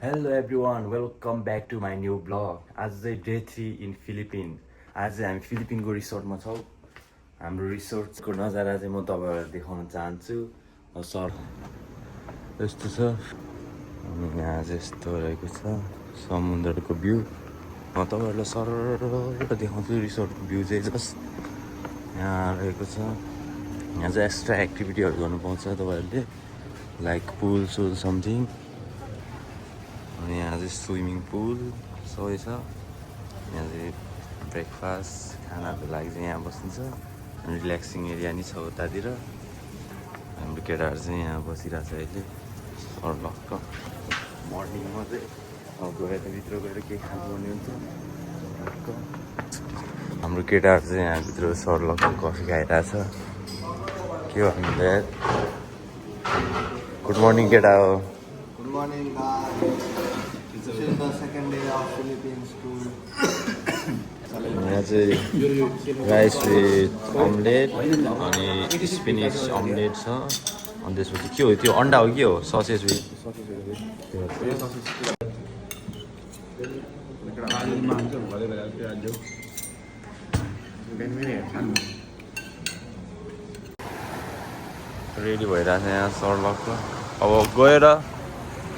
Hello everyone welcome back to my new vlog आज चाहिँ day 3 in Philippine आज चाहिँ हामी फिलिपिनको रिसोर्टमा छौँ हाम्रो रिसोर्टको नजारा चाहिँ म तपाईँहरूलाई देखाउन चाहन्छु सर यस्तो छ अनि यहाँ चाहिँ यस्तो रहेको छ समुद्रको भ्यू म तपाईँहरूलाई सरर देखाउँछु रिसोर्टको भ्यू चाहिँ जस्ट यहाँ रहेको छ यहाँ चाहिँ एक्स्ट्रा एक्टिभिटीहरू गर्नु पाउँछ तपाईँहरूले लाइक पुल सुल समथिङ अनि यहाँ चाहिँ स्विमिङ पुल सबै छ यहाँ चाहिँ ब्रेकफास्ट खानाको लागि चाहिँ यहाँ बसिन्छ अनि रिल्याक्सिङ एरिया नि छ उतातिर हाम्रो केटाहरू चाहिँ यहाँ बसिरहेको छ अहिले सर्लक्क मर्निङमा चाहिँ अब गएर भित्र गएर केही खानुपर्ने हुन्छ हाम्रो केटाहरू चाहिँ यहाँभित्र सर्लक्क कफी खाइरहेछ के भन्नु गुड मर्निङ केटा हो Good morning, guys. This is the second day of Philippines tour. यहाँ चाहिँ राइस विथ अमलेट अनि स्पिनिच अमलेट छ अनि त्यसपछि के हो त्यो अन्डा हो के हो ससेज विथ रेडी भइरहेको छ यहाँ सर्लक्क अब गएर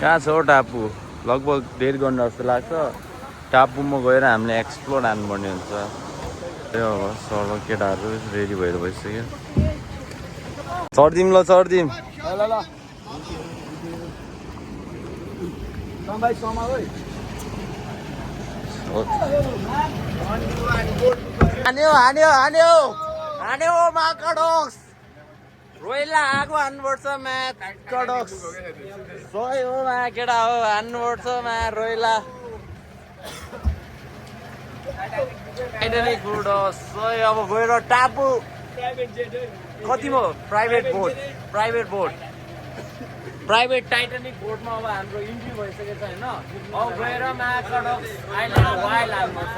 कहाँ छ हो टापु लगभग 1.5 घन्टा जस्तो लाग्छ टापुमा गएर हामीले एक्सप्लोर हान्नुपर्ने हुन्छ त्यही अब सर्लक्क केटाहरू रेडी भएर भइसक्यो चढ्दिउँ ल चढ्दिउँ हान्यो हान्यो हान्यो हान्यो माकडोक्स रोइला आगो हान्नुपर्छ म्याथ कडोक्स सही हो मा केटा हो हान्नुपर्छ मा रोइला टाइटानिक बोट हो सही अब गएर टापु कतिमा प्राइभेट टाइटानिक बोटमा अब हाम्रो इन्ट्री भइसकेको छ होइन अब गएर मा कडोक्स आइल्यान्ड वाइल्ड हान्नुपर्छ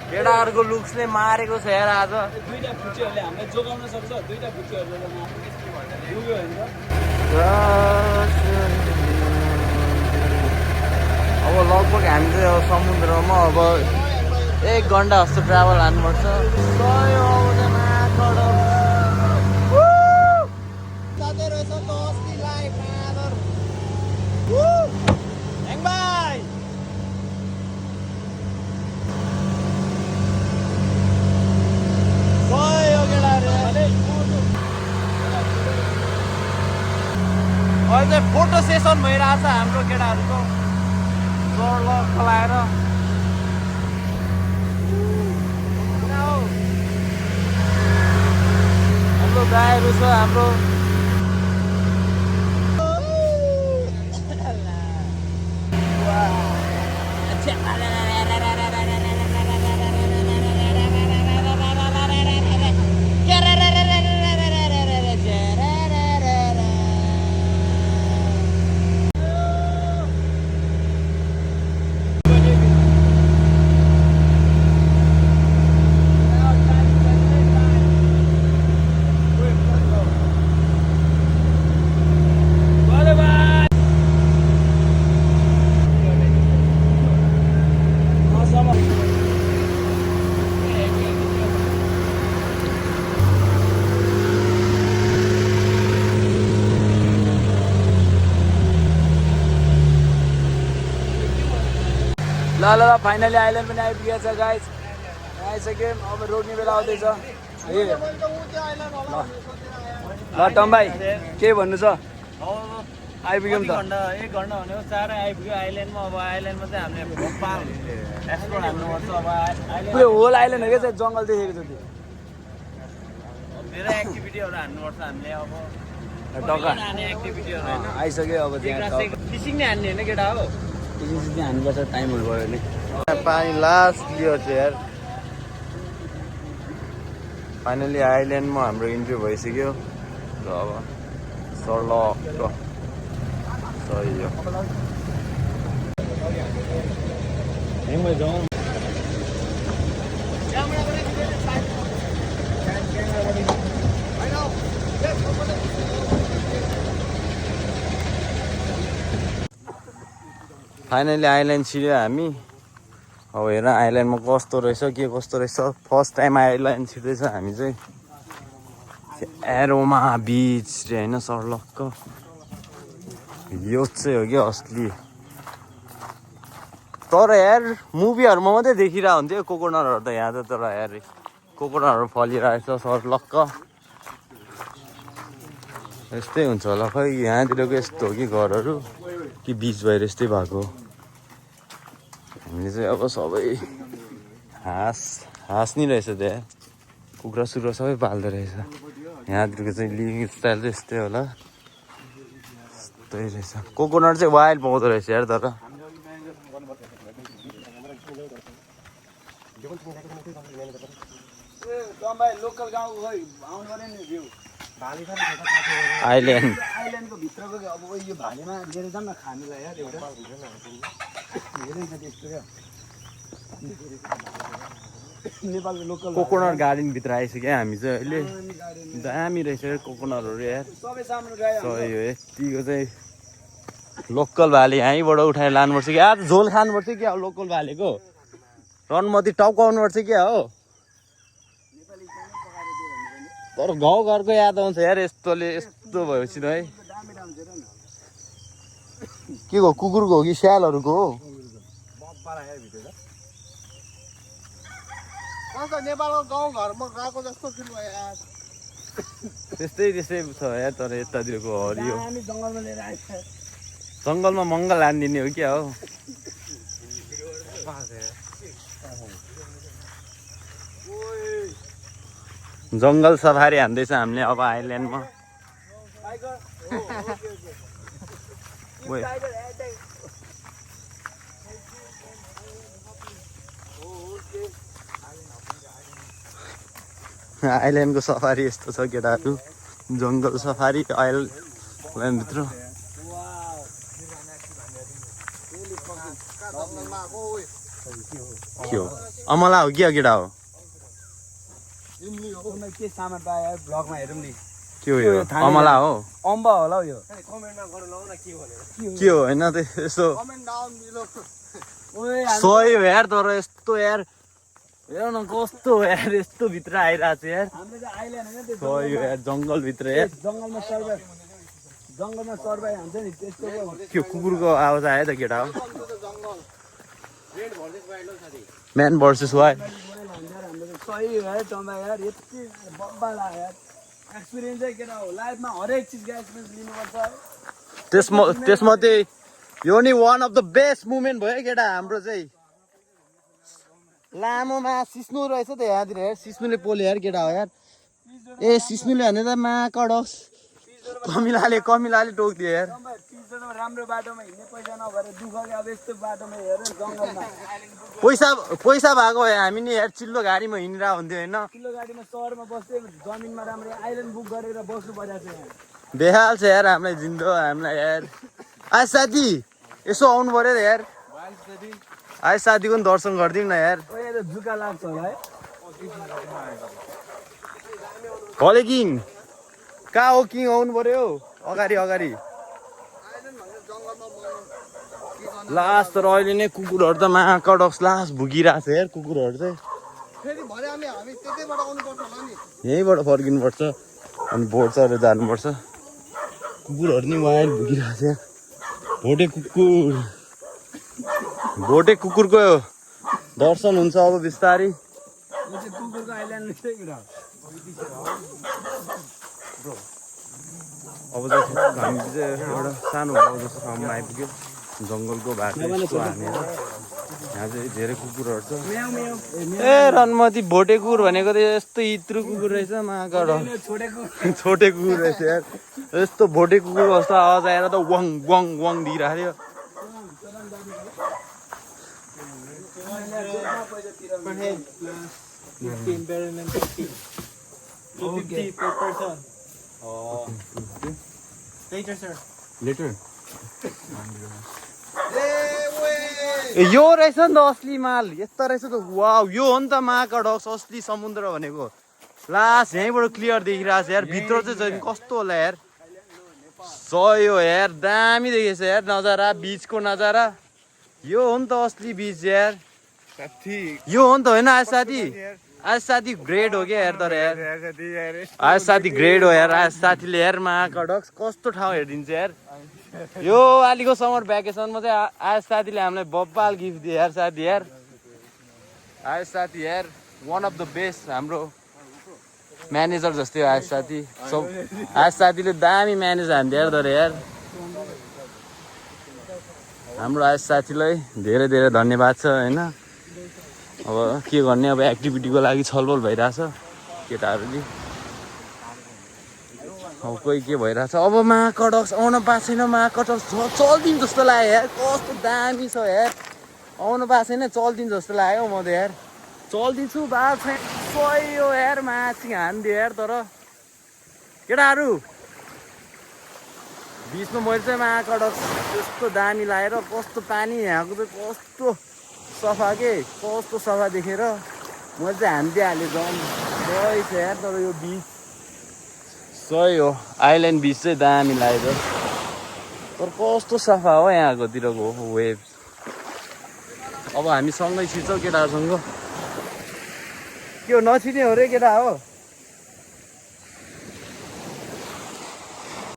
केटाहरूको लुक्सले मारेको छ हेर आज दुईटा फुच्चीहरूले हामीलाई जोगाउन सक्छ दुईटा फुच्चीहरूले अब लगभग हामी चाहिँ अब समुद्रमा अब 1 घन्टा जस्तो ट्राभल हान्नुपर्छ अहिले चाहिँ फोटो सेसन भइरहेछ हाम्रो केटाहरूको सर्लक्क लगाएर हाम्रो गाईहरू छ हाम्रो ल फाइनली आइल्यान्ड पनि आइपुगेको छ गाइस आइसक्यो अब रोक्ने बेला आउँदैछ ल टम भाइ के भन्नु छ आइपुग्यौँ त 1 घन्टा भनेको चाँडै आइपुग्यो आइल्यान्डमा अब आइल्यान्डमा चाहिँ हामीले भोपाल एक्सप्लोर हान्नुपर्छ अब त्यो होल आइल्यान्ड हो क्या चाहिँ जङ्गल देखेको छ त्यो धेरै एक्टिभिटीहरू हान्नुपर्छ हामीले अब टक्का हान्ने एक्टिभिटीहरू होइन आइसक्यो अब त्यहाँ फिसिङ नै हान्ने होइन केटा हो सिधै हान्नुपर्छ टाइमहरू गयो भने पानी लास्ट लियो यार फाइनली आइल्यान्डमा हाम्रो इन्ट्री भइसक्यो र अब सर्लक्क सही हो फाइनली आइल्यान्ड छिर्यो हामी। अब हेर आइल्यान्डमा कस्तो रहेछ के कस्तो रहेछ। फर्स्ट टाइम आइल्यान्ड छिर्दैछ हामी चाहिँ। एरोमा बिच रे होइन सर्लक्क यो चाहिँ हो कि असली। तर यार मुभीहरूमा मात्रै देखिरहेको हुन्थ्यो कोकोनटहरू त यहाँ त। तर यार कोकोनटहरू फलिरहेछ सर्लक्क। यस्तै हुन्छ होला खै यहाँतिरको यस्तो हो कि घरहरू कि बिच भएर यस्तै भएको। हामीले चाहिँ अब सबै हाँस नि रहेछ त्यहाँ। कुखुरा सुखुरा सबै पाल्दो रहेछ। यहाँतिरको चाहिँ लिभिङ स्टाइल चाहिँ यस्तै होला। यस्तै रहेछ। कोकोनट चाहिँ वाइल्ड पाउँदो रहेछ यार। तर लोकल गाउँको खै आउनु पर्यो नि भ्यू भाले छ नि आइल्यान्ड आइल्यान्डको भित्रको अब यो भालेमा लिएर जाऊँ न खानुलाई यार एउटा धेरै छ त्यस्तो क्या नेपालको लोकल कोकोनट गार्डनभित्र आइसक्यो हामी चाहिँ अहिले। दामी रहेछ कोकोनटहरू यार। सबै सामने गयो सही हो। यतिको चाहिँ लोकल भाले यहीँबाट उठाएर लानुपर्छ कि आज झोल खानुपर्छ क्या हो लोकल भालेको। रनमती टाउकाउनुपर्छ क्या हो। तर गाउँघरको याद आउँछ यार यस्तोले। यस्तो भएपछि त है के हो कुकुरको हो कि स्यालहरूको हो। नेपालको गाउँ घरमा गएको जस्तो फिल भयो यार। त्यस्तै त्यस्तै छ यार। तर यतातिरको हरियो हामी जङ्गलमा लिएर आएको जङ्गलमा मङ्गल हानिदिने हो क्या हो। जङ्गल सफारी हान्दैछ हामीले अब आइल्यान्डमा। आइल्यान्डको सफारी यस्तो छ केटाहरू। जङ्गल सफारी आइल्यान्डभित्र के हो अमला हो कि केटा हो के सामान पायो यार ब्लगमा हेरौँ नि के हो यो अमला हो अम्बा होला हौ यो के हो होइन त यसो सही हो यार। तर यस्तो यार हेर न कस्तो हो यार। यस्तो भित्र आइरहेको छ यार। हामीले चाहिँ आइल्यान्ड होइन त्यो सही हो यार जङ्गलभित्र यार। जङ्गलमा सर्भाइभ हुन्छ नि त्यस्तो के कुकुरको आवाज आयो त केटा हो। म्यान भर्सेस वाइल्ड सही हो यार टम्बा यार। यति बब्बा लाग्यो यार। एक्सपिरियन्स चाहिँ केटा हो लाइफमा हरेक चिजको एक्सपिरियन्स लिनुपर्छ। त्यसमध्ये यो नि one of the best moment भयो केटा हाम्रो चाहिँ। लामोमा सिस्नु रहेछ त यहाँतिर यार। सिस्नुले पोल्यो यार केटा हो यार। ए सिस्नुले भने त माकडस कमिलाले टोकिदियो यार। राम्रो बाटोमा हिँड्ने पैसा नभएर दुःख अब यस्तो बाटोमा हेर जङ्गलमा पैसा भएको भए हामी नि यार चिल्लो गाडीमा हिँडिरहेको हुन्थ्यो होइन। चिल्लो गाडीमा सहरमा बस्दै जमिनमा राम्रो आइल्यान्ड बुक गरेर बस्नु परेको छ यहाँ। बेहाल छ यार हामीलाई जिन्दो हामीलाई यार। आज साथी यसो आउनु पर्यो त यार। आज साथीको पनि दर्शन गरिदिउँ न यार। जुका लाग्छ होला है भले किङ कहाँ हो किङ आउनु पर्यो अगाडि लास्ट। तर अहिले नै कुकुरहरू त माकडक्स लास्ट भुकिरहेको छ यार कुकुरहरू चाहिँ। यहीँबाट फर्किनुपर्छ अनि बोट चढेर जानुपर्छ। कुकुरहरू नि वाइल्ड भुकिरहेको छ यार। भोटे कुकुरको दर्शन हुन्छ अब बिस्तारै। कुकुरको आइल्यान्ड अब चाहिँ हामी चाहिँ एउटा सानो गाउँ जस्तो ठाउँमा आइपुग्यो। जङ्गलको बाटो यस्तो हानेर यहाँ चाहिँ धेरै कुकुरहरू छ। ए रनमती भोटे कुकुर भनेको त यस्तो इत्रु कुकुर रहेछ माकड छोटे कुकुर रहेछ यार। यस्तो भोटे कुकुर जस्तो आवाज आएर त वाङ वाङ वाङ दिइरहेको थियो। यो रहेछ नि त असली माल। यस्तो रहेछ त वाउ यो हो नि त माकडक्स असली समुद्र भनेको। लास्ट यहीँबाट क्लियर देखिरहेको छ यार। भित्र चाहिँ कस्तो होला यार। सही हो यार दामी देखिएछ यार नजारा बिचको नजारा। यो हो नि त असली बीच यार साथी यो हो नि त होइन आज साथी आज साथी ग्रेड हो क्या यार तर यार आज साथी ग्रेड हो यार आज साथीले यार महाकडक्स कस्तो ठाउँ हेरिदिन्छ यार यो अहिलेको समर भ्याकेसनमा चाहिँ आज साथीले हामीलाई बब्बाल गिफ्ट दियो यार साथी यार आज साथी यार वान अफ द बेस्ट हाम्रो म्यानेजर जस्तै हो आज साथी सब आज साथीले दामी म्यानेज हान्थ्यो यार तर यार हाम्रो आज साथीलाई धेरै धेरै धन्यवाद छ होइन अब के गर्ने अब एक्टिभिटीको लागि छलफल भइरहेछ केटाहरूले अब कोही के भइरहेछ अब महाकडक्स आउन पाएको छैन महाकडक्स चल्दिन जस्तो लाग्यो यार कस्तो दामी छ यार आउनु पाएको छैन चल्दिन जस्तो लाग्यो म त यार चल्दिन्छु भएको छैन सही हो यार माछी हानिदियो यार तर केटाहरू बिचमा मैले चाहिँ महाकडक्स त्यस्तो दामी लागेर कस्तो पानी यहाँको चाहिँ कस्तो सफा के कस्तो सफा देखेर मैले चाहिँ हानिदिइहालेँ झन् सही छ यार तर यो बिच सही हो आइल्यान्ड बिच चाहिँ दामी लाग्यो तर कस्तो सफा हो यहाँकोतिरको वेभ अब हामी सँगै छिर्छौँ केटाहरूसँग के हो नछिर्ने हो रे केटा हो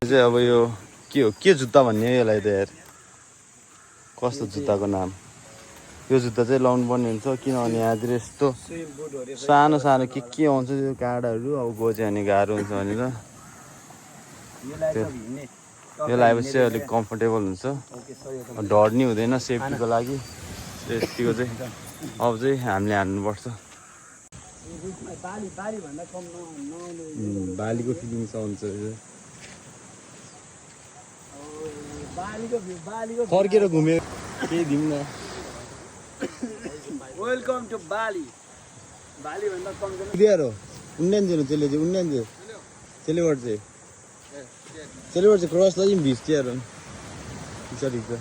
चाहिँ अब यो के हो के जुत्ता भन्ने हो यसलाई त यार कस्तो जुत्ताको नाम यो जुत्ता चाहिँ लाउनु पर्ने हुन्छ किनभने यहाँतिर यस्तो सानो सानो के आउँछ त्यो काँडाहरू अब गोजे हाने गाह्रो हुन्छ भनेर यो लगाएपछि चाहिँ अलिक कम्फोर्टेबल हुन्छ डर नि हुँदैन सेफ्टीको लागि सेफ्टीको चाहिँ अब चाहिँ हामीले हान्नुपर्छ बालीको फिलिङ्स आउँछ फर्केर घुम्यो केही दिउँ न वेलकम टु बाली बाली भन्दा कम क्लियर हो उन्नाइन्जे त्यसले चाहिँ उन्नाइन्जे त्यसलेबाट चाहिँ क्रस लागि पनि भिज्छ यार ठिक छ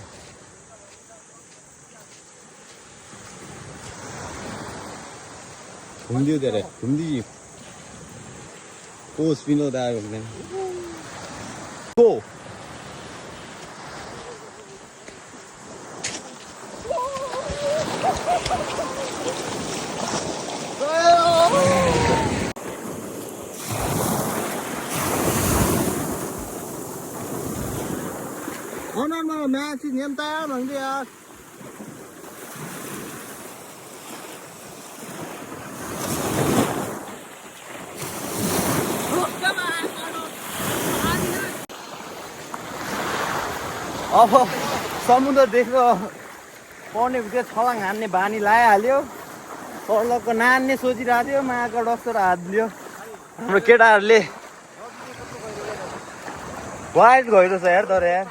घुम्दियो धेरै घुम्दियो को स्पिनो दा घुम्ने को 오늘만 매치 년다 뭔데야? अब समुद्र देख्न पर्ने बित्तिकै छलाङ हान्ने बानी लगाइहाल्यो तलको नान्ने सोचिरहेको थियो महाकडक्स र हात लियो हाम्रो केटाहरूले वाइल्ड गइरो छ यार तर यार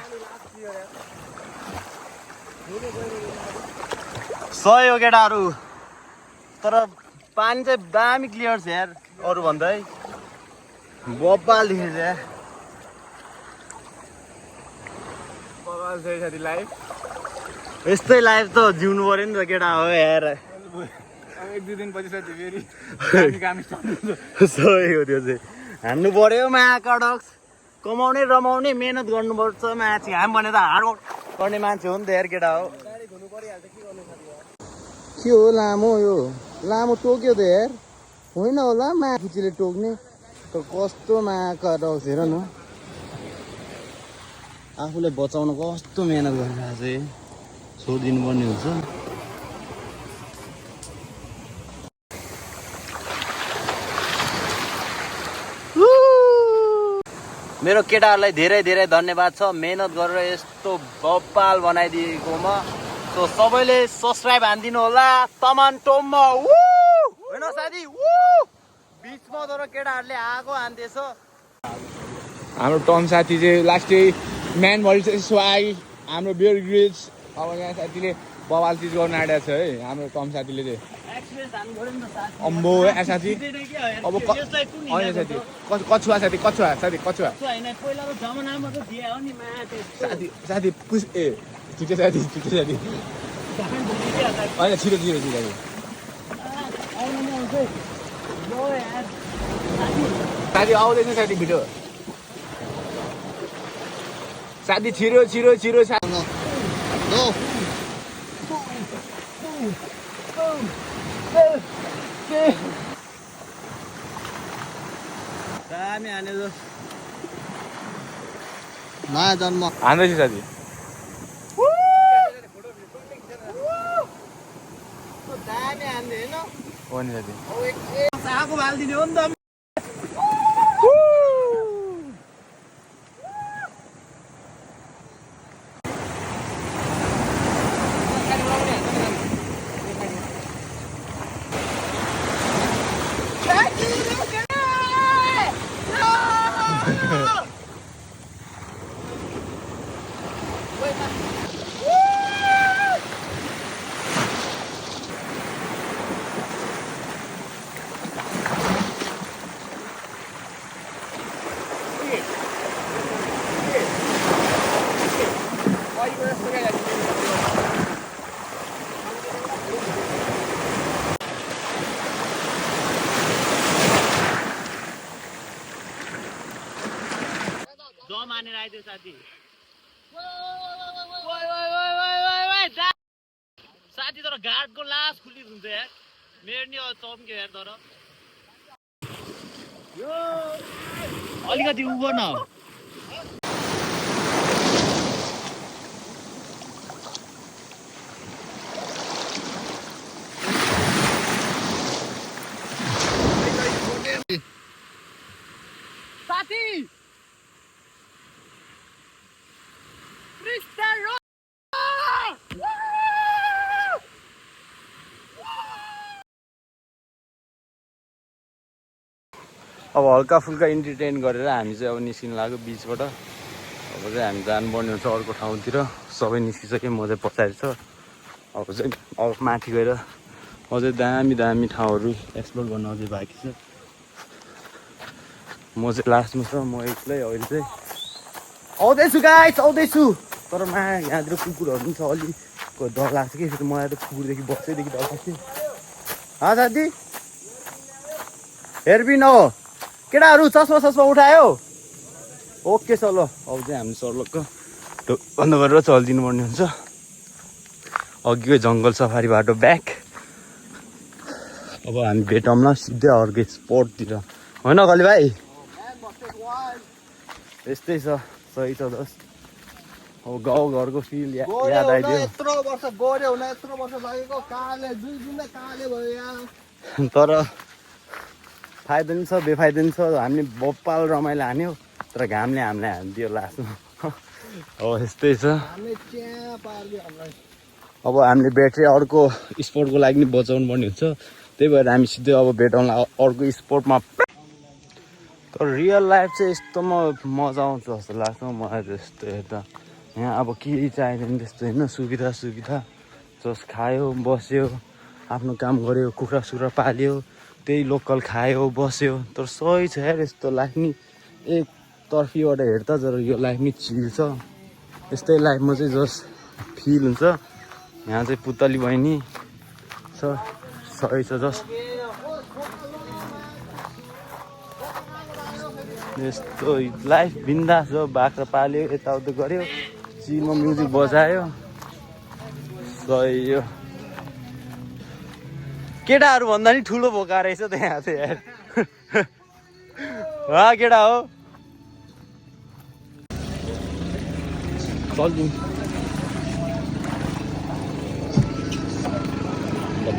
सही हो केटाहरू तर पानी चाहिँ दामी क्लियर छ यार अरू भन्दै बब्बाल देखेछ यार यस्तै लाइफ त जिउनु पर्यो नि त केटा हो यार एक दुई दिन पछि साथी फेरि सही हो त्यो चाहिँ हान्नु पर्यो महाकडक्स कमाउने रमाउने मेहनत गर्नुपर्छ माछी हामी भने त हार्ड गर्ने मान्छे हो नि त यार केटा हो के हो लामो यो लामो टोक्यो त यार होइन होला माछीले टोक्ने त कस्तो महाकडक्स हेर न आफूलाई बचाउन कस्तो मेहनत गरिरहेको छ छोडिदिनु पर्ने हुन्छ मेरो केटाहरूलाई धेरै धेरै धन्यवाद छ मेहनत गरेर यस्तो बब्बाल बनाइदिएकोमा सो सबैले सब्सक्राइब हानिदिनु होला तमान टोममा होइन साथी बिचमा तर केटाहरूले आगो हान्दैछ हाम्रो टम साथी चाहिँ लास्टै म्यान भरि चाहिँ स्वाई हाम्रो बियर ग्रिल्स अब यहाँ साथीले बवाल चिज गर्न आँटेको छ है हाम्रो टम साथीले चाहिँ अम्बो ए साथी अब होइन साथी कछुवा साथी कछुवा साथी कछुवा साथी साथी पुस ए छिटो साथी होइन छिटो साथी आउँदैछ साथी भिडियो साथी छिरो साथी दामी हाने जो नयाँ जन्म हान्दैछु साथी दामी हान्ने होइन हो नि साथी आगो हालिदिने हो नि त दम हानेर आइदियो साथी साथी तर घाटको लास खुली हुन्छ यार मेरो नि चम्क्यो यार तर अलिकति उभो न साथी अब हल्का फुल्का इन्टरटेन गरेर हामी चाहिँ अब निस्किनु लाग्यो बिचबाट अब चाहिँ हामी जानुपर्ने हुन्छ अर्को ठाउँतिर सबै निस्किसक्यो म चाहिँ पछाडि छ अब चाहिँ अब माथि गएर अझै दामी दामी ठाउँहरू एक्सप्लोर गर्न अझै बाँकी छ म चाहिँ लास्टमा छ म एक्लै अहिले चाहिँ आउँदैछु गाइस आउँदैछु तर मा यहाँतिर कुकुरहरू पनि छ अलिक डर लाग्छ कि फेरि मलाई त कुकुरदेखि बस्दैदेखि डर लाग्छ साथी हेरबिन हो केटाहरू चस्मा सस्मा उठायो ओके छ ल अब चाहिँ हामी सर्लक्क बन्द गरेर चलिदिनु पर्ने हुन्छ अघिकै जङ्गल सफारी बाटो ब्याक अब हामी भेटौँला सिधै अर्कै स्पटतिर होइन कहिले भाइ यस्तै छ सही छ दस अब गाउँघरको फिल याद आइदियो यत्रो वर्ष गऱ्यो हुन यत्रो वर्ष लागेको काले 2 दिन काले भयो यहाँ तर फाइदा पनि छ बेफाइदा पनि छ हामीले बप्पाल रमाइलो हान्यो तर घामले हामीलाई हानिदियो लास्टमा हो यस्तै छ अब हामीले ब्याट्री अर्को स्पोर्टको लागि नि बचाउनु पर्ने हुन्छ त्यही भएर हामी सिधै अब भेटौँला अर्को स्पोर्टमा तर रियल लाइफ चाहिँ यस्तोमा मजा आउँछ जस्तो लाग्छ मलाई त्यस्तो हेर्दा यहाँ अब केही चाहिँदैन त्यस्तो होइन सुविधा जस खायो बस्यो आफ्नो काम गऱ्यो कुखुरा सुखुरा पाल्यो त्यही लोकल खायो बस्यो तर सही छ यार यस्तो लाइफ नि एक तर्फीबाट हेर्दा जर यो लाइफ नि चिल छ यस्तै लाइफमा चाहिँ जस फिल हुन्छ यहाँ चाहिँ पुतली बहिनी छ सही छ जस यस्तो लाइफ बिन्दास हो बाख्रा पाल्यो यताउता गऱ्यो चिलमा म्युजिक बजायो सही हो केटाहरू भन्दा नि ठुलो भोका रहेछ त्यहाँ चाहिँ यार केटा हो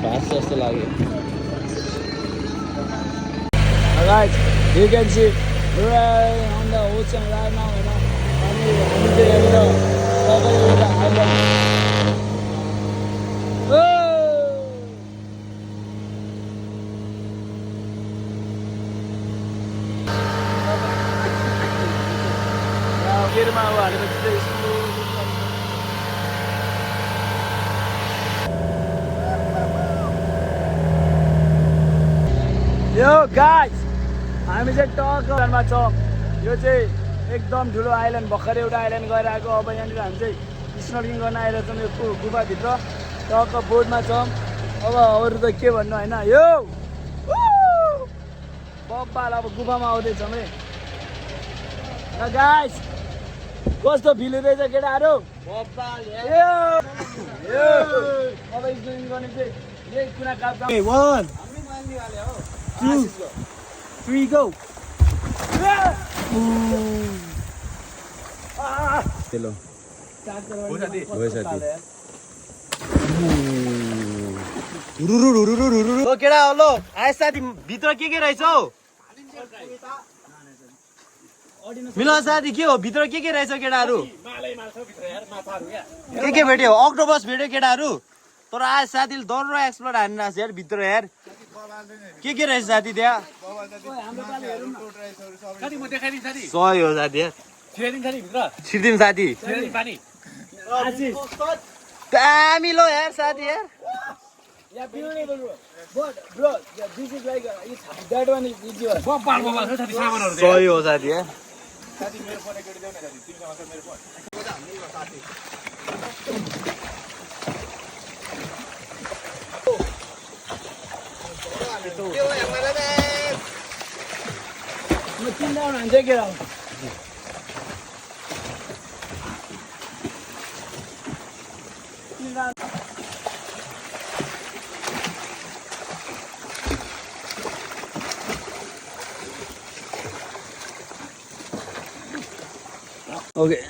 बास जस्तो लाग्यो Alright, you can see right on the ocean right now, you know. Yo guys, हामी चाहिँ टकमा छौँ यो चाहिँ एकदम ठुलो आइल्यान्ड भर्खरै एउटा आइल्यान्ड गएर आएको अब यहाँनिर हामी चाहिँ स्नर्किङ गर्न आइरहेको छौँ यो गुफाभित्र टक्क बोर्डमा छौँ अब अरू त के भन्नु होइन यो बब्बाल अब गुफामा आउँदैछौँ है ल गाइस कस्तो फिल हुँदैछ केटाहरू बब्बाल अब स्नर्किङ गर्ने चाहिँ यही कुना काप्छ 1 2 3 go चलो हो साथी हो साथी ओ केडा हो लो आए साथी भित्र के रहेछ हौ मिलन साथी के हो भित्र के रहेछ केटाहरू के भेट्यो अक्टोपस भेट्यो केटाहरू तर आज साथीले डर एक्सप्लोर हान्नु यार भित्र यार के रहेछ साथी त्यहाँ साथी म देखाइदिन्छु साथी सही हो साथी यार छिरिदिनु साथी भित्र छिर्दिम साथी छिरिदिनु पानी दामी लो यार साथी यार Yeah, beautiful, bro. This is like that one is easy one. बब्बाल बब्बाल छ साथी सामानहरु सही हो साथी यार साथी मेरो फोन एकचोटि देऊ न साथी तिमीसँग छ मेरो phone I'm chin down and take it out. Chin down. Okay.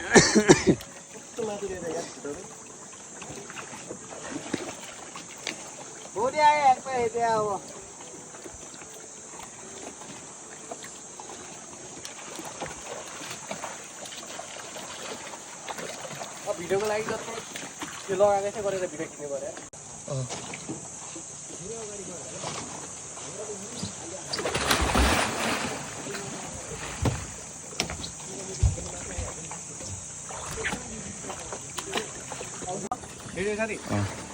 भोलि आए एकपल्ट त्यहाँ अब भिडियोको लागि जस्तो त्यो लगाएकै छ गरेर भिडियो खिच्नु पर्यो भिडियो साथी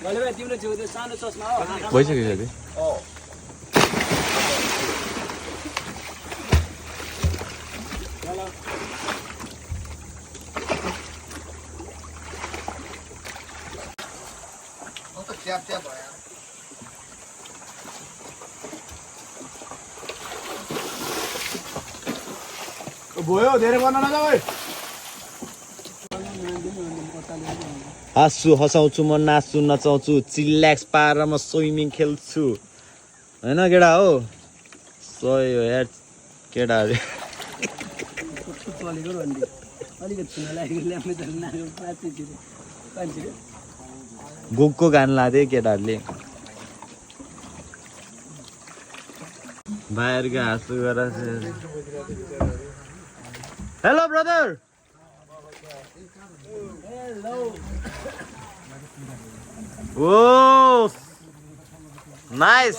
मैले भाइ तिम्रो छेउ त्यो सानो चस्मा हो भइसक्यो साथी भयो धेरै गर्न नजाऊ है हाँस्छु हँसाउँछु म नाच्छु नचाउँछु चिल्याक्स पाएर म स्विमिङ खेल्छु होइन केटा हो सही हो यार केटाहरू चलेको भन्दै अलिकति छुन लागेको ल्याम्मे त नागो पाँचतिर पाँचतिर गोकको गान लाँदै केटाहरूले भाइहरूको हाँसु गरेर हेलो ब्रदर ओ नाइस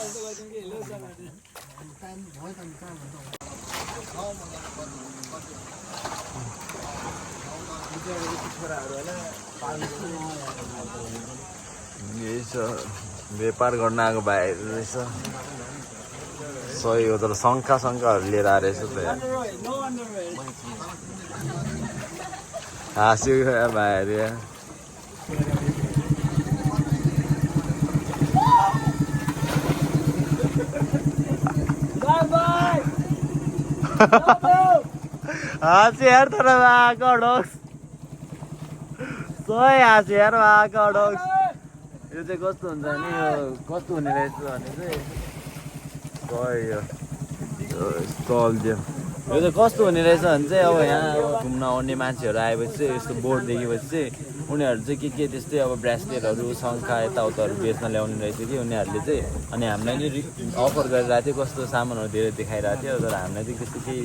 यही छ व्यापार गर्न आएको भाइहरू रहेछ सही हो तर शङ्खाहरू लिएर आएर रहेछ त यार हाँस्यो भाइहरू यार हाँस्यो यार तर आएको डक्स सही हाँस्यो यार आएको डक्स यो चाहिँ कस्तो हुन्छ नि यो कस्तो हुने रहेछ भने चाहिँ सही हो स्टल दियो यो चाहिँ कस्तो हुने रहेछ भने चाहिँ अब यहाँ अब घुम्न आउने मान्छेहरू आएपछि चाहिँ यस्तो बोर्ड देखेपछि चाहिँ उनीहरू चाहिँ के त्यस्तै अब ब्रेसलेटहरू शङ्खा यताउताहरू बेच्न ल्याउने रहेछ कि उनीहरूले चाहिँ अनि हामीलाई नि अफर गरिरहेको थियो कस्तो सामानहरू धेरै देखाइरहेको थियो तर हामीलाई चाहिँ त्यस्तो केही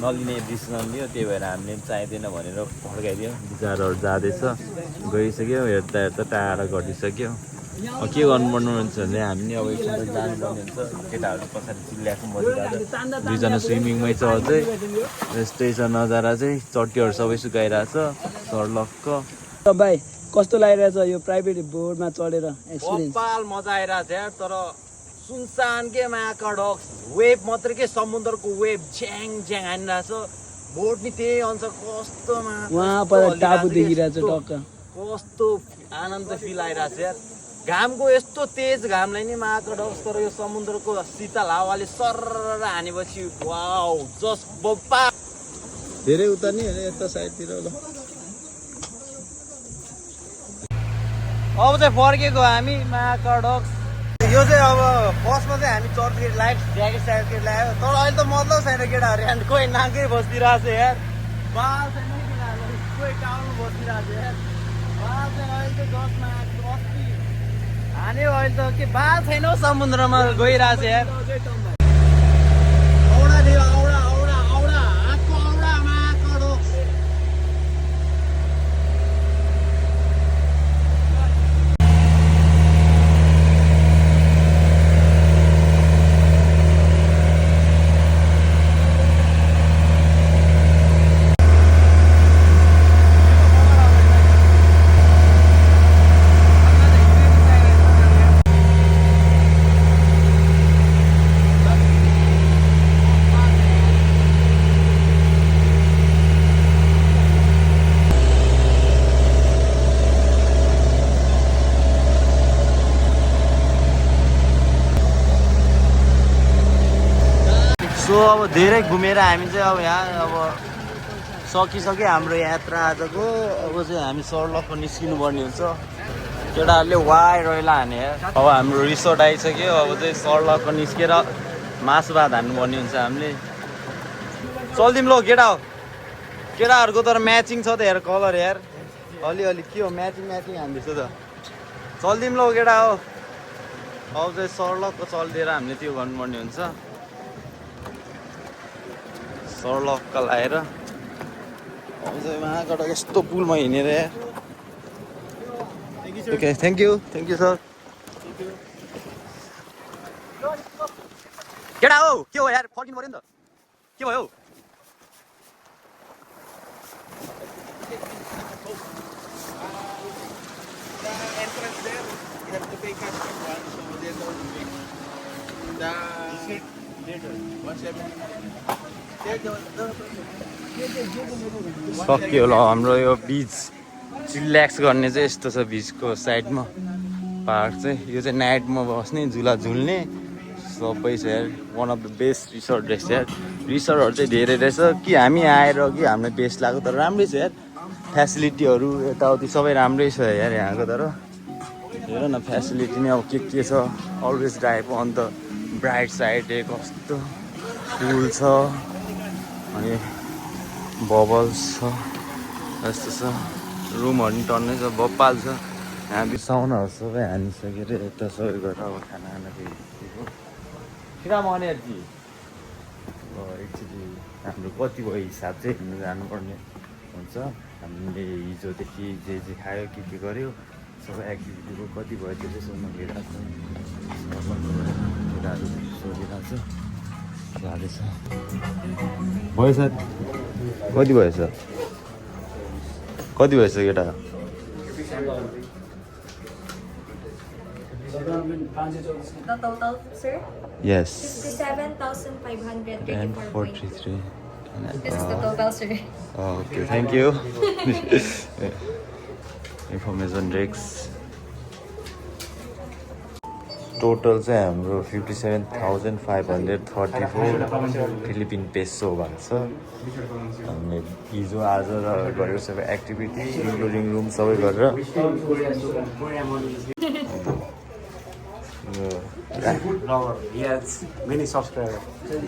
नलिने डिसिजन लियो त्यही भएर हामीले चाहिँदैन भनेर फर्काइदियो विचारहरू जाँदैछ गइसक्यो हेर्दा टाढा घटिसक्यो अब के गर्नुपर्ने हुन्छ भने हामी नि अब एकछिन जानुपर्ने हुन्छ केटाहरू पछाडि चिल्ल्याएको बसिरहेको दुईजना स्विमिङमै छ अझै यस्तै छ नजारा चाहिँ चट्टीहरू सबै सुकाइरहेछ सर्लक्क भाइ कस्तो लागिरहेछ यो प्राइभेट बोर्डमा चढेर एक्सपिरियन्स कपाल मजा आइरहेको थियो तर सुनसान के महाकडक वेभ मात्रै के समुद्रको वेभ झ्याङ झ्याङ हानिरहेछ बोट नि त्यही अनुसार कस्तोमा वहाँ पर टापु देखिरहेछ टक्क कस्तो आनन्द फिल आइरहेछ यार घामको यस्तो तेज घामलाई नि महाकडक तर यो समुद्रको शीतल हावाले सर्र हानेपछि वाउ जस्ट बप्पा धेरै उता नि होइन यता साइडतिर ल अब चाहिँ फर्केको हामी महाकडक यो चाहिँ अब बसमा चाहिँ हामी चढ्दाखेरि लाइफ ज्याकेट स्याकेट ल्यायो तर अहिले त मतलब छैन केटाहरू यहाँ कोही नाकै बसिरहेको छ यार बाल छैन किनभने कोही टाउनु बसिरहेको छ यार बाल छैन अहिले त जसमा अस्ति हान्यो अहिले त के बाल छैन हौ समुद्रमा गइरहेको छ यार औडा दियो औडा औडा औडा आँकको औडामा कडोक सो अब धेरै घुमेर हामी चाहिँ अब यहाँ अब सकिसक्यो हाम्रो यात्रा आजको अब चाहिँ हामी सर्लकको निस्किनु पर्ने हुन्छ केटाहरूले वाइ रैला हाने अब हाम्रो रिसोर्ट आइसक्यो अब चाहिँ सर्लकको निस्केर मासु भात हान्नुपर्ने हुन्छ हामीले चल्दिउँ ल केटा हो केटाहरूको तर म्याचिङ छ त हेर कलर यार अलिअलि के हो म्याचिङ हान्दैछ त चल्दिउँ ल केटा हो अब चाहिँ सर्लकको चलिदिएर हामीले त्यो गर्नुपर्ने हुन्छ सर्लक्क लाएर अब चाहिँ महाबाट यस्तो पुलमा हिँडेर ओके थ्याङ्क यू सर केटा हो के हो यार फर्किनु पऱ्यो नि त के भयो सक्यो ल हाम्रो यो बिच रिल्याक्स गर्ने चाहिँ यस्तो छ बिचको साइडमा पार्क चाहिँ यो चाहिँ नाइटमा बस्ने झुला झुल्ने सबै छ यार one of the best resort रहेछ यार रिसोर्टहरू चाहिँ धेरै रहेछ कि हामी आएर कि हामीलाई बेस्ट लाग्यो तर राम्रै छ यार फेसिलिटीहरू यताउति सबै राम्रै छ यार यहाँको तर हेर न फेसिलिटी नै अब के छ always drive on the bright side कस्तो फुल छ अनि बबल्स छ यस्तो छ रुमहरू पनि टन्नै छ बप्पाल छ यहाँ बिसाउनहरू सबै हानिसकेर यता सबै गरेर अब खाना फेरि किन मने जी एक्चुली हाम्रो कति भयो हिसाब चाहिँ हिँड्नु जानुपर्ने हुन्छ हामीले हिजोदेखि जे खायो के गर्यो सबै एक्टिभिटीको कति भयो त्यो चाहिँ सोध्नु गइरहेको छ केटाहरू सोधिरहेको छ जाँदैछ भयो सर कति भएछ केटा The total, sir? Yes. 57,534.3. This is the total, sir. Okay, thank you. Information Rex. Total चाहिँ हाम्रो 57,534 फिलिपिन पेसो भएको छ हामीले हिजो आज गरेको सबै एक्टिभिटी इन्क्लुडिङ रुम सबै गरेर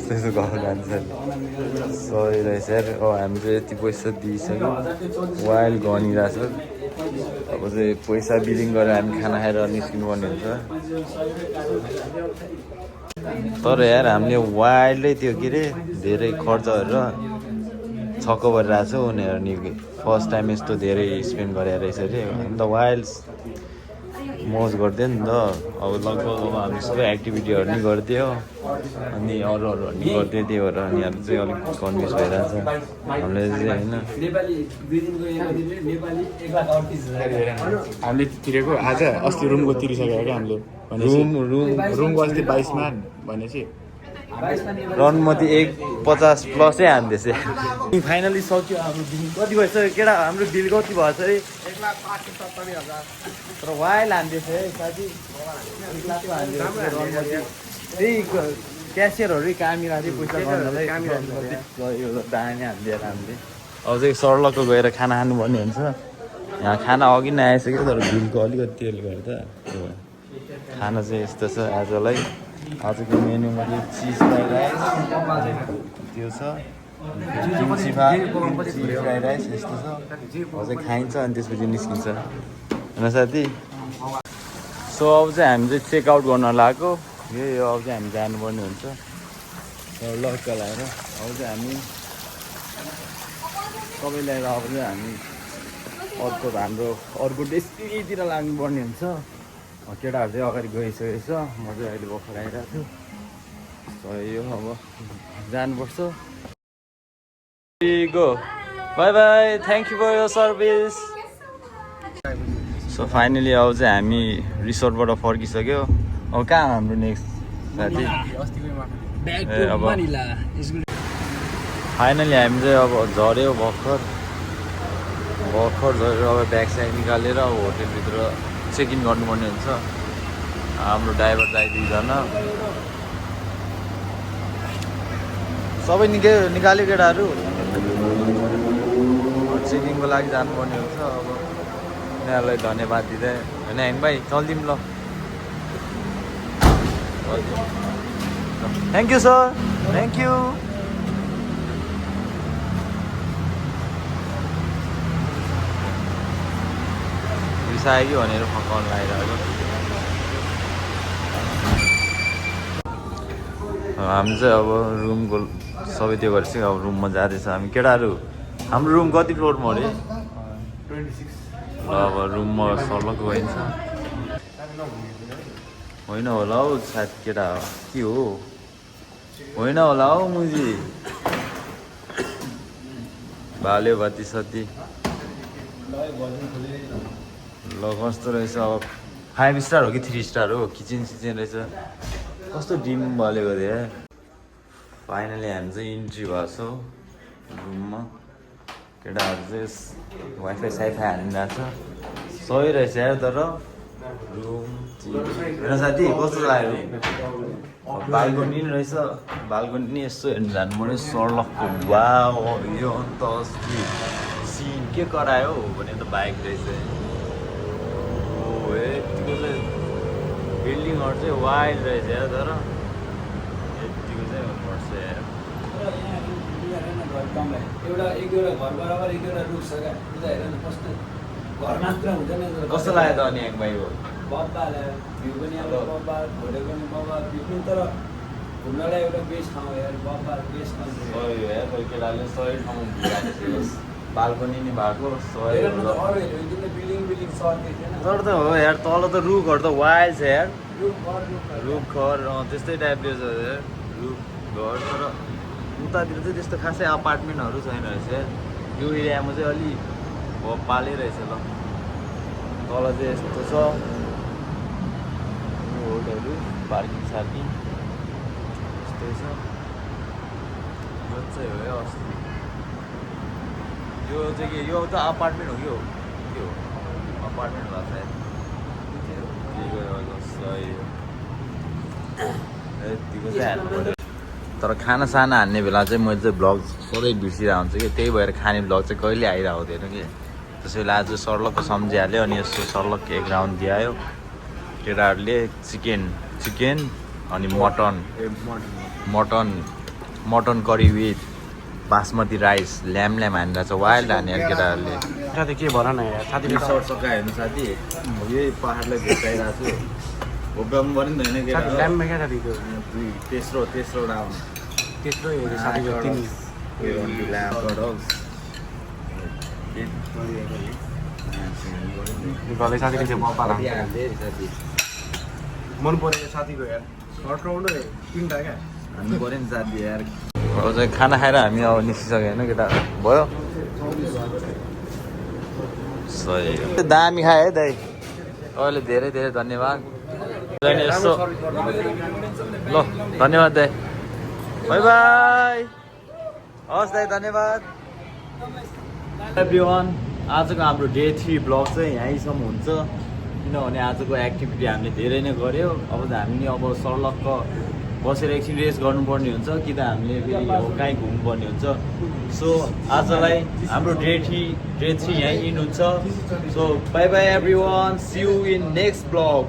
त्यसो गर्नु जान्छ सही रहेछ यार अब हामी चाहिँ यति पैसा दिइसक्यो वाइल्ड गनिरहेछ अब चाहिँ पैसा बिलिङ गरेर हामी खाना खाएर निस्किनु पर्ने हुन्छ तर यार हामीले वाइल्डै त्यो के अरे धेरै खर्च गरेर छक्क परिरहेको छ उनीहरू नि फर्स्ट टाइम यस्तो धेरै स्पेन्ड गरेर रहेछ अरे अन्त वाइल्ड मौज गरिदियो नि त अब लगभग अब हामी सबै एक्टिभिटीहरू नि गरिदियो अनि अरूहरू नि गरिदियो त्यही भएर अनि हामी चाहिँ अलिक कन्फ्युज भइरहेछ हामीले चाहिँ होइन हामीले तिरेको आज अस्ति रुमको तिरिसक्यो क्या हामीले रुमको अस्ति 22मा भनेपछि रनमती 150 प्लसै हान्दैछ फाइनली सक्यो हाम्रो बिल कति भएछ केटा हाम्रो बिल कति भएछ अरे 1,70,000 तर वाइल हान्दैछ है साथी त्यही क्यासियरहरू कामिरहेको थियो पैसा गर्नलाई यो दाने हानिदिएर हामीले अब चाहिँ सर्लकको गएर खाना खानुपर्ने हुन्छ यहाँ खाना अघि नै आइसक्यो तर बिलको अलिकति त्यसले गर्दा खाना चाहिँ यस्तो छ आजलाई आजको मेन्यूमा चाहिँ चिज फ्राइड राइस त्यो छ चिज फ्राइड राइस यस्तो छ अझै खाइन्छ अनि त्यसपछि निस्किन्छ होइन साथी सो अब चाहिँ हामी चाहिँ चेकआउट गर्न लागेको यो अब चाहिँ हामी जानुपर्ने हुन्छ लक्क लगाएर अब चाहिँ हामी सबै ल्याएर अब चाहिँ हामी हाम्रो अर्को डेस्टिनेतिर लाग्नुपर्ने हुन्छ केटाहरू चाहिँ अगाडि गइसकेको छ म चाहिँ अहिले भर्खर आइरहेको छु यो अब जानुपर्छ go bye bye thank you for your service so finally अब चाहिँ हामी रिसोर्टबाट फर्किसक्यो अब कहाँ हाम्रो नेक्स्ट साथी अब फाइनली हामी चाहिँ अब झऱ्यो भर्खर झरेर अब ब्याग स्याग निकालेर अब होटेलभित्र चेक इन गर्नुपर्ने हुन्छ हाम्रो ड्राइभर दाइ दुईजना सबै निकाल्यो केटाहरू चेकिङको लागि जानुपर्ने हुन्छ अब उनीहरूलाई धन्यवाद दिँदै होइन हेङ भाइ चलिदिउँ ल thank you sir thank you रिसायो भनेर फकाउन लागिरहेको हामी चाहिँ अब रुमको सबै त्यो गरेपछि अब रुममा जाँदैछ हामी केटाहरू हाम्रो रुम कति फ्लोरमा अरे 26 ल अब रुममा सर्लक गइन्छ होइन होला हौ सायद केटा के हो होइन होला हौ मुजी भाल्यो बत्ती सत्ती ल कस्तो रहेछ अब 5 स्टार हो कि 3 स्टार हो किचन सिचन रहेछ कस्तो डिम बलेको थियो फाइनली हामी चाहिँ इन्ट्री भएको छौँ रुममा केटाहरू चाहिँ वाइफाई साइफाई हालिरहेको छ सही रहेछ यार तर रुम होइन साथी कस्तो लाग्यो बाल्कनी नि रहेछ बाल्कनी नि यस्तो हेर्नु जानु पर्यो सर्लकको वा यो अन्त अस्ति सिन के करायो भने त बाइक रहेछ यतिको चाहिँ बिल्डिङहरू चाहिँ वाइड रहेछ यार तर यतिको चाहिँ पर्छ यार एउटा घर बराबर एक एउटा रुख छ क्या उता हेर न कस्तो घर मात्र हुँदैन कस्तो लाग्यो त अनि एक भाइको बब्बा भ्यू पनि अब बब्बा होटेल पनि बब्बा भ्यू तर घुम्नलाई एउटा बेस्ट ठाउँ यार बब्बा बेस्ट ठाउँ सही हो यार कोही केटाले सही ठाउँमा घुमिरहेको छ बाल्कनी नि भएको सही हो बिल्डिङ सर्दैन तर त हो यार तल त रुखहरू त वाइल्ड छ यार रुख घर त्यस्तै टाइपले छ यार रुख घर तर उतातिर चाहिँ त्यस्तो खासै अपार्टमेन्टहरू छैन रहेछ यो एरियामा चाहिँ अलि पालै रहेछ ल तल चाहिँ यस्तो छ रोडहरू पार्किङ सार्किङ यस्तै छ यो चाहिँ हो या अस्ति यो चाहिँ के यो त अपार्टमेन्ट हो के हो अपार्टमेन्ट भएको सायद यतिको चाहिँ हाल्नु पऱ्यो तर खाना साना हान्ने बेला चाहिँ मैले चाहिँ भ्लग सधैँ बिर्सिरहेको हुन्छ कि त्यही भएर खाने भ्लग चाहिँ कहिले आइरहेको हुँदैन कि त्यसै बेला आज सर्लकको सम्झिहाल्यो अनि यसो सर्लक एक राउन्ड दिइहाल्यो केटाहरूले चिकन अनि mutton curry with basmati rice lime हानेर छ वाइल्ड हाने केटाहरूले साथी के भन न यार साथी सर्ट सका हेर्नु साथी यही पाहाडलाई भेटाइरहेको छु भोगाउनु पर्यो नि त होइन केटा ल्याम्पमा क्या साथीको तेस्रो राउन्ड त्यत्रो हेऱ्यो साथीको तिमी गले साथीले चाहिँ बब्बा मन परेको साथीको यार सर्ट राउन्ड 3टा क्या हान्नु पऱ्यो नि साथी यार अब चाहिँ खाना खाएर हामी अब निस्किसक्यो होइन केटा भयो सही दामी खायो है दाइ अहिले धेरै धेरै धन्यवाद यसो ल धन्यवाद दाइ बाई बाई हस् दाइ धन्यवाद एभ्रिवान आजको हाम्रो डे 3 ब्लग चाहिँ यहीँसम्म हुन्छ किनभने आजको एक्टिभिटी हामीले धेरै नै गऱ्यौँ अब हामी अब सर्लकको बसेर एकछिन रेस्ट गर्नुपर्ने हुन्छ कि त हामीले फेरि काहीँ घुम्नुपर्ने हुन्छ सो आजलाई हाम्रो डे 3 यहीँ इन हुन्छ so bye bye everyone see you in next blog